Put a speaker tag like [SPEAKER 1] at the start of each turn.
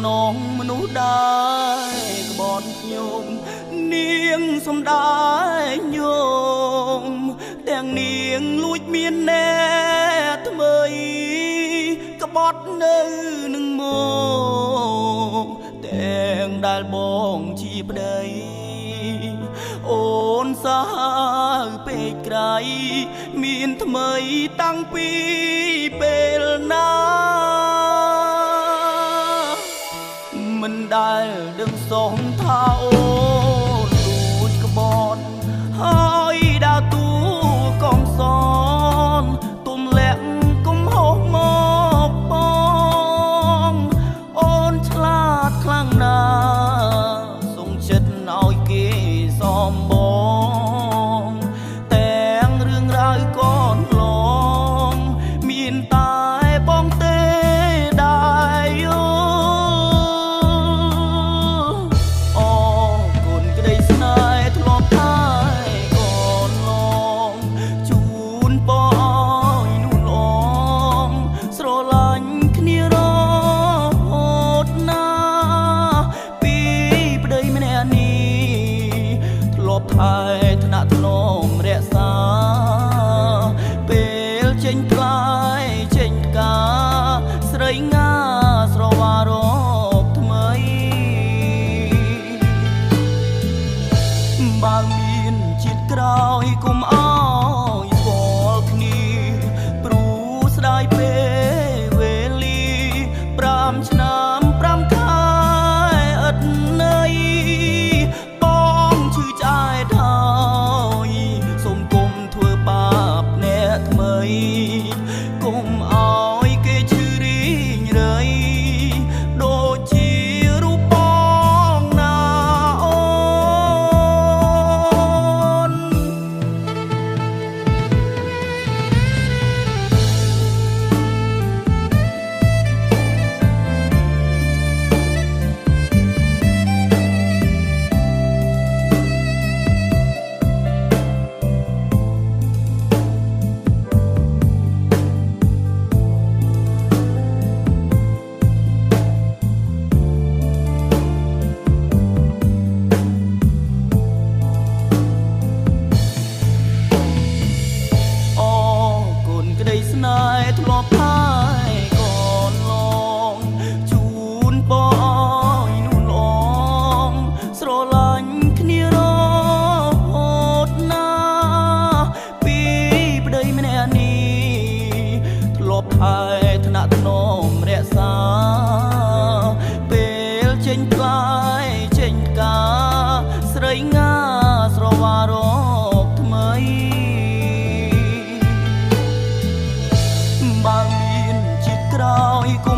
[SPEAKER 1] នងមនុស្សដែរក្បត់ខ្ញុំនាងសំដែងញោមទាំងនាងលួចមានណែថ្មីក្បត់នៅនឹងមកទាំងដែលបងជាប្តីអូនសាហាវពេកក្រៃមានថ្មីតាំងពីពេលណាមិនដែលដឹងសងថាអូនលួចក្បត់ហើយដើរតួកំសនទុំលាក់កំហុសមកបងអូនឆ្លាតខ្លាំងណាស់សុងចិត្តឲ្យគេសំបងទាំងរឿងរ៉ាវកូនឡងមានតែបងទេដែលយល់អរគុណក្តីស្នេហ៍ធ្លាប់ថាកូនឡងជូនពរឲ្យនោះឡងស្រឡាញ់គ្នារហូតណាពីប្តីម្នាក់នេះធ្លាប់ថែថ្នាក់ថ្នមរក្សាពេលចេញផ្លែចេញផ្កាស្រីងាស្រវារកថ្មីបើមានជាតិក្រោយគុំអោយស្គាល់គ្នាព្រោះស្ដាយពេលវេលា5ឆ្នាំ5ខែឥតន័យបងឈឺឆ្អែតហើយសូមគុំធ្វើបាបអ្នកថ្មីគុំអោយគេឈឺរីងរៃដូចជារូបបងណាអូនអរគុណក្តីស្នេហ៍ធ្លាប់ថែកូនឡងជូនពរឲ្យនោះឡងស្រឡាញ់គ្នារហូតណាពីប្តីម្នាក់នេះធ្លាប់ថែថ្នាក់ថ្នមរក្សាពេលចេញផ្លែចេញផ្កាស្រីងាស្រវារកថ្មីបើមានជាតិក្រោយគុំ